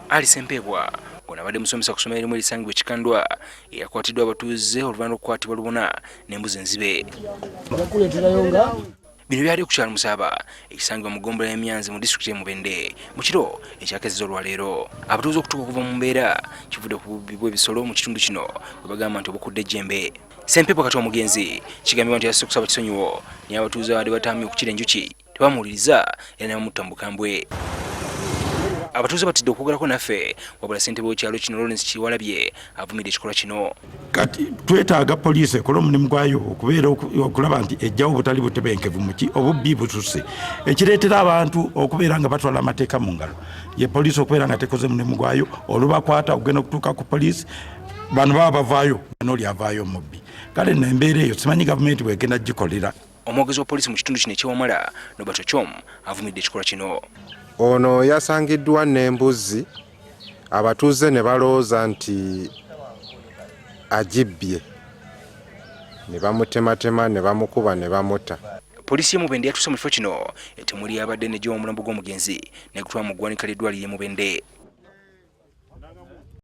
Ali Sempebwa ono abadde musomesa ku ssomero erimu erisangibwa e Kikandwa eyakwatiddwa abatuuze oluvannyuma lw'okukwatibwa lubona n'embuzi enzibe. Bino byali ku kyalo Musaaba ekisangibwa mu ggombolola y'e Myanzi mu disitulikiti y'e Mubende mu kiro ekyakeezezza olwaleero. Abatuuze okutuuka okuva mu mbeera kivudde ku bubbi bw'ebisolo mu kitundu kino bwe bagamba nti obukudde ejjembe. Ssempebwa kati omugenzi kigambibwa nti yasoose kusaba kisonyiwo naye abatuuze abadde bataamye okukira enjuki tebamuwuliriza era ne bamutta mu bukambwe. Abatuuze batidde okwogerako naffe wabula ssentebe w'ekyalo kino Lawrence Kiwalabye avumirira ekikolwa kino. Kati twetaaga poliisi ekole omulimu gwayo okubeera okulaba nti ejjawo obutali butebenkevu muki obubbi bususse ekireetera abantu okubeera nga batwala amateeka mu ngalo ye poliisi okubeera nga tekoze mulimu gwayo olubakwata okugenda okutuuka ku poliisi bano baba bavaayo noli avaayo omubbi kale no embeera eyo simanyi gavumenti bwegenda gikolera. Omwogezi wa poliisi mu kitundu kino eky'e Wamala, Norbert Ochom avumiridde ekikolwa kino. Ono yasangiddwa n'embuzi abatuuze ne balowooza nti agibbye ne bamutematema ne bamukuba ne bamuta. Poliisi y'e Mubende yatuuse mu kifo kino ettemu lyabadde n'eggya omulambo gw'omugenzi negutwala mu ggwanika ly'eddwaliro e Mubende.